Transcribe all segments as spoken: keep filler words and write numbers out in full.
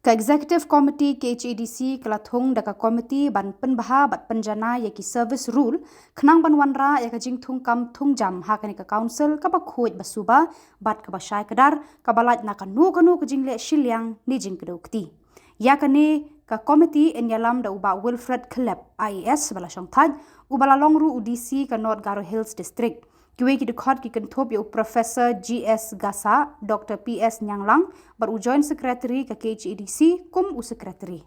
Ka Executive Committee K H A D C ka la thung da ka committee ban pynbha bad pynjanai ïa ki service rule khnang ban wanrah ïa ka jingthungkam thungjam ha kane ka council kaba khuid ba suba bad kaba shai kdar, kaba lait na kano kano ka jingleh shiliang ne jingkdew kti. Ïa kane ka committee yn ïalam da u Bah Wilfred Khlep, I A S, ba la shongthait, uba la long ruh u D C ka North Garo Hills District. Kiwei ki dkhot ki kynthup ïa u Professor G S Gasa, Doctor P S Ñianglang, bad u Joint Secretary ka K H A D C kum u Secretary.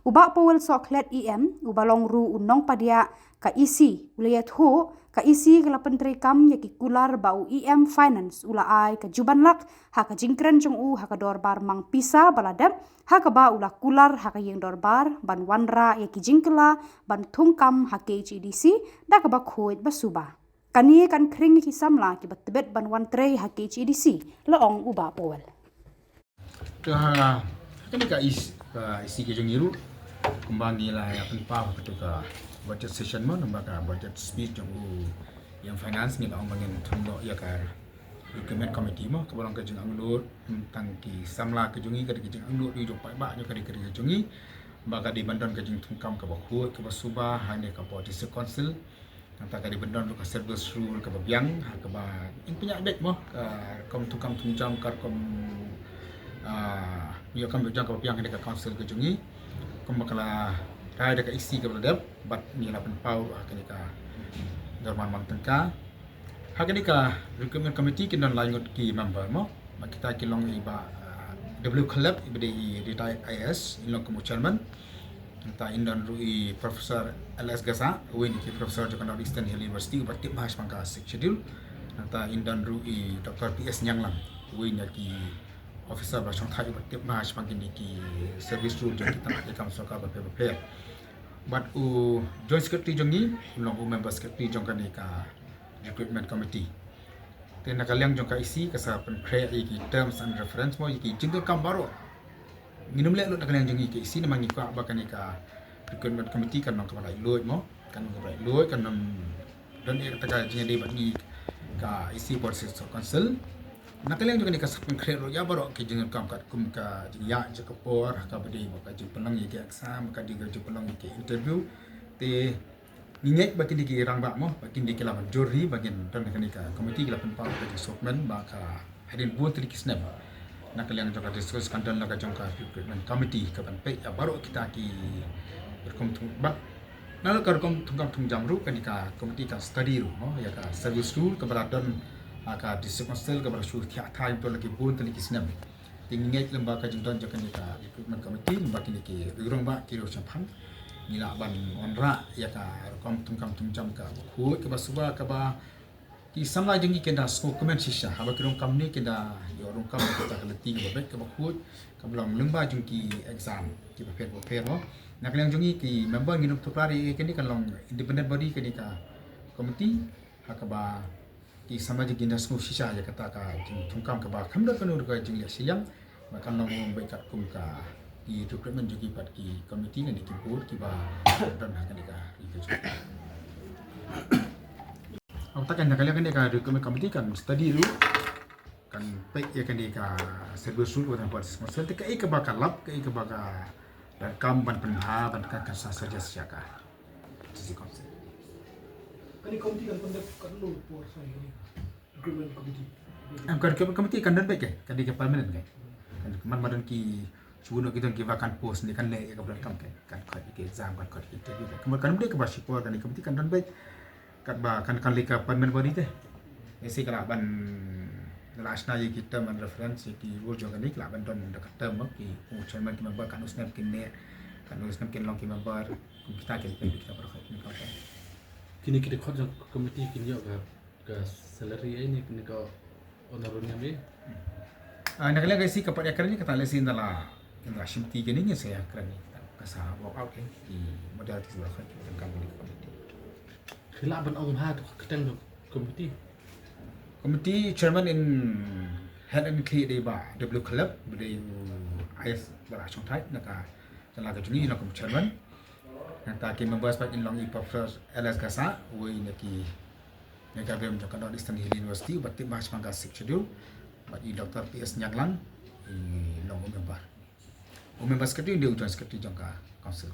U Bah Powell Sohkhlet E M, uba long ruh u nongpadiah ka E C, u la ïathuh, ka E C ka la pyntreikam ïa ki kular ba u E M Finance u la ai ka juban lak ha ka jingkren jong u ha ka dorbar mang pisa ba la dep, ha kaba u la kular ha ka ïing dorbar ban wanrah ïa ki jingkylla ban thungkam ha K H A D C da kaba khuid ba suba. Kane kan khring ïa ki samla kiba tbit ban wan trei ha K H A D C, la ong u Bah Powell. Ka kane ka is ka isi ka jong ngi ruh kumba ngi la ïa pynpaw ha kato ka budget session mo, namar ka budget speech jong u E M Finance ngi la ong ba ngin thung noh ïa ka recruitment committee mo, kaba long ka jingangnud tang ki samla ka jong ngi, ka dei ka jingangnud jong paidbah jong ka dei ka dei ka jong ngi ba ka dei ban don ka jingthungkam kaba khuid kaba suba ha ne ka District Council. Nangta ka dei ban don ruh ka service rule kaba biang ha kaba in pynïaid beit mo ka rukom thungkam thungjam, ka rukom ïoh kam ïoh jam kaba biang ha ne ka council ka jong ngi. Kumba ka la rai da ka E C kaba la dep bad ngi la pynpaw ruh ha kane ka dorbar mang tyngka. Ha kane ka recruitment committee kin don lai ngut ki member mo. Ba kita ki long i Bah W Khlep iba dei i retired I A S, in long kum u chairman. Nangta in don ruh i Professor L S Gasa, uwei na ki professor jong ka North Eastern Hill University uba tip bha shaphang ka Sixth Schedule. Nangta in don ruh i Doctor P S Ñianglang, uwei na ki officer ba shongthait uba tip bha shaphang kine ki service rule jong ki tnat ki kam sorkar bapher bapher. Bad u Joint Secretary jong ngi u long u Member Secretary jong kane ka Recruitment Committee. Te na ka liang jong ka E C ka sa pynkhreh ïa ki terms and reference mo, ïa ki jingdonkam baroh. Ngin ym leh lut na ka liang jong ngi ka E C namar ngi kwah ba kane ka Recruitment Committee kan long kaba laitluid mo, kan long kaba laitluid, kan ym don ïa kata ka jingïadei bad ngi ka E C bad District Council. Na ka liang jong kane ka sa pynkhreh ruh ïa baroh ki jingdonkam katkum ka jingïaid jong ka por, kaba dei mo ka jingpynlong ïa ki exam, ka dei ka jingpynlong ïa ki interview. Te ngi ngeit ba kine ki rangbah mo, ba kine ki la ban jur hi ba ngin don kane ka committee, ki la pynpaw ka jingsngewkmen ba ka hadien bun tylli ki snem na ka liang jong ka District kan don la ka jong ka recruitment committee ka ban peit ïa baroh kita ki rukom thung bad na ka rukom thungkam thungjam ruh kane ka committee kan study ruh mo ïa ka service rule kaba la don ha ka District Council kaba la shu thiah thaiñ to la ki bun tylli ki snem. Te ngi ngeit lem ba ka jingdon jong kane ka recruitment committee lem ba kine ki rangbah ki rangbah shemphang ngi lah ban wanrah ïa ka rukom thungkam thungjam kaba khuid kaba suba kaba ki samla jong ngi kin da sngewkmen shisha haba ki rung kam ne kin da ïoh rung kam kata ka lynti kaba beit kaba khuid kaba long lyngba jong ki exam kiba pher ba pher mo. Na ka liang jong ngi ki member ngin ym tuklar ïa kane kan long independent body kane ka committee ha kaba ki samla jong ngi kin da sngew shisha ïa kata ka jingthungkam kaba kham da kano ka jingleh shiliang. Ba kan long beit katkum ka ki recruitment jong ki pat ki committee ne ki board kiba don ha kane ka ri ka jong. Ap ta kan na ka liang kane ka recruitment committee kan study ruh kan peit ïa kane ka service rule kaba don ha District Council te kaei kaba ka lap kaei kaba ka donkam ban pynbha ban ka kan sa suggest ïa ka District Council. Kane committee kan pyndep katno por sa ïa kane ka recruitment committee? Em ka recruitment committee kan don beit ke, kan dei ka permanent ke. Kan man ma don ki shu noh ki don ki vacant post ne kan leh ïa ka donkam ke. Kan khot ïa ki exam, kan khot ïa ki interview ke. Kan ym dei kaba shipor, kan dei committee kan don beit. Katba kan kan lei ka permanent body te. Ïa si ka lah ban la shna ïa ki term and reference ïa ki rule jong kane ka lah ban don da ka term ki u chairman ki member katno snem kin ne, katno snem kin long ki member, kum kita kin peit kita baroh kin contact. Kine ki dkhot jong committee kin ïoh ka ka salary ei ne kine ka honorarium ei. Ah, na ka liang ka isi ka pat ïa kren kata lehse ynda la ynda la shimti kine ngin sa ïa kren ka sa work out ki modalities baroh ki tang ka bynta committee. Ki lah ban ong ha tu ka kyrteng jong committee. Committee chairman in head and ki dei Bah W Khlep, ba dei u I A S ba la shongthait na ka jylla ka jong ngi na kum chairman. Nangta ki members pat in long i Professor L S Gasa, uwei na ki mega bem jong ka North Eastern Hill University uba tip bha shaphang ka Sixth Schedule, bad i Doctor P S Ñianglang i long u member. U member secretary u dei u joint secretary jong ka council.